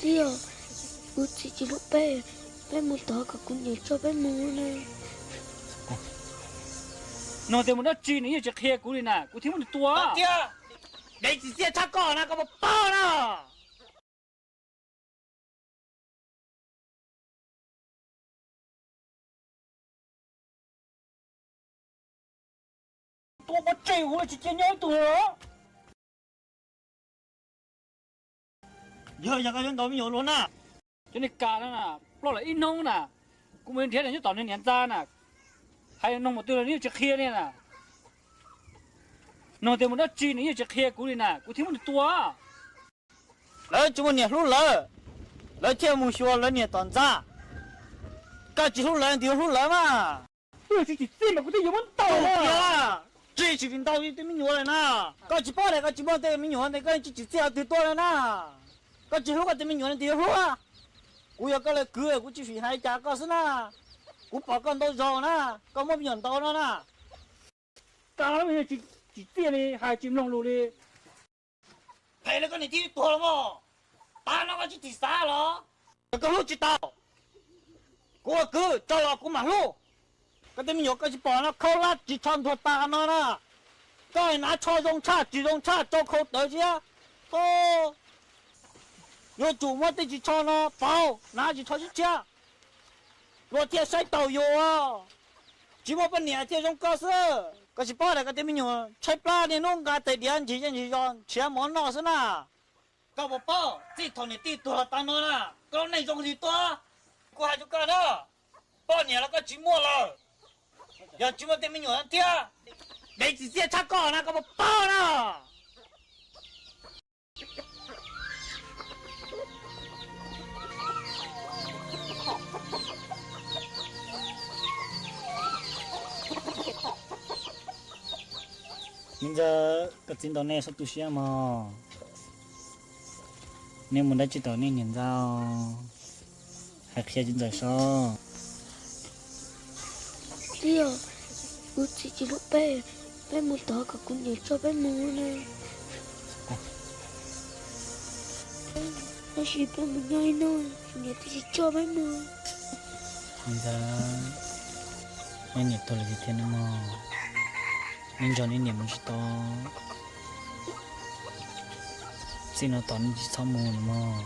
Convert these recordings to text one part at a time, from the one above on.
Tij, kuv txiv tsis hlub peb, peb mus thov kom kuv niam tso peb mus na. Nug tias mus dab tsi nws yeej tsis qhia kuv li na, kuv thiaj muab nws tua. Tiag, dev tsis txiaj tshaj koj na, koj puas paub na. Tua pov tseg kuv tsis cia nyob ib tug li os. Yog, yog koj yuav ntaus me nyuam luag na. Cov niag kam no na, ploj lawm ib hnub na, kuv mus nrhiav nws nyob tom nws niam ntxa na, hais nug mus twg los nws yeej tsis qhia li na. Nug tias mus dab tsi nws yeej tsis qhia kuv li na, kuv thiaj muab nws tua. Lawv tsis muaj niam hlub lawv, lawv thiaj mus xyuas lawv niam tom ntxa. Koj tsis hlub lawv, nws yuav hlub lawv mas. Tsis tsim txiaj mas kuv twb yuav muab ntaus tiag. Tsis tsim txiaj ntau tej me nyuam lawm na. Koj tsis paub tias koj tsis muaj tej me nyuam ntawd, koj tsis tsim txiaj twg tuaj lawm na. Koj tsis hlub koj tej me nyuam ntawd, nws yuav hlub. Kuv yog koj leej kwv, kuv tsis fim hais cas koj xwb na. Kuv pom koj ntau zaus na, koj muaj me nyuam ntau no na. Koj tsis tsim txiaj li, hais tsis mloog lus li. Phem li koj niam tij tuag los mas, tav no koj tsis tim xav los? Koj hlub tsis tau. Kuv ua kwv tso los kuv mam hlub. Koj tej me nyuam koj tsis pom no, khaub hlab ris tsho ntuag tas no na. Koj hnav tsho zoo tshaj ris zoo tshaj, tsau khau tawv thiab. Yuav tsum muab tej ris tsho no pauv, hnav ris tsho tshiab tshiab, luag thiaj saib taus yus. Tsis muaj poj niam thiaj zoo koj xwb. Koj tsis paub tias koj tej me nyuam tshaib plab, niaj hnub nqa tais diav ntsis zej ntsis zos nrhiav mov noj xwb na. Koj puas paub, txij thaum niam tij tuag los tas no na, koj lub neej zoo li tuaj. Kuv hais rau koj na, poj niam los koj tsis muaj lawm, yog tsis muaj tej me nyuam thiab, dev tsis txiaj tshaj koj na, koj puas paub na. Me ntxawm, koj txiv ntaus nej txhob tu siab mog. Nej mus dab tsi tom nej niam ntxa, hais qhia txiv ntxawm saib. Tij, kuv txiv tsis hlub peb, peb mus thov kom kuv niam tso peb mus na. Tab sis peb mus nyob ib hnub, kuv niam twb tsis tso peb mus. Ntxawm, nej niam tuag lawm tiag tiag no mog, nej nrog nej niam mus tsis tau. Txij no tom nej tsis txhob mus lawm mog.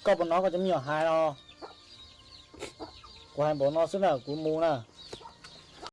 Koj puas hnov koj cov me nyuam hais los? Kuv hais npaum no xwb na, kuv mus na.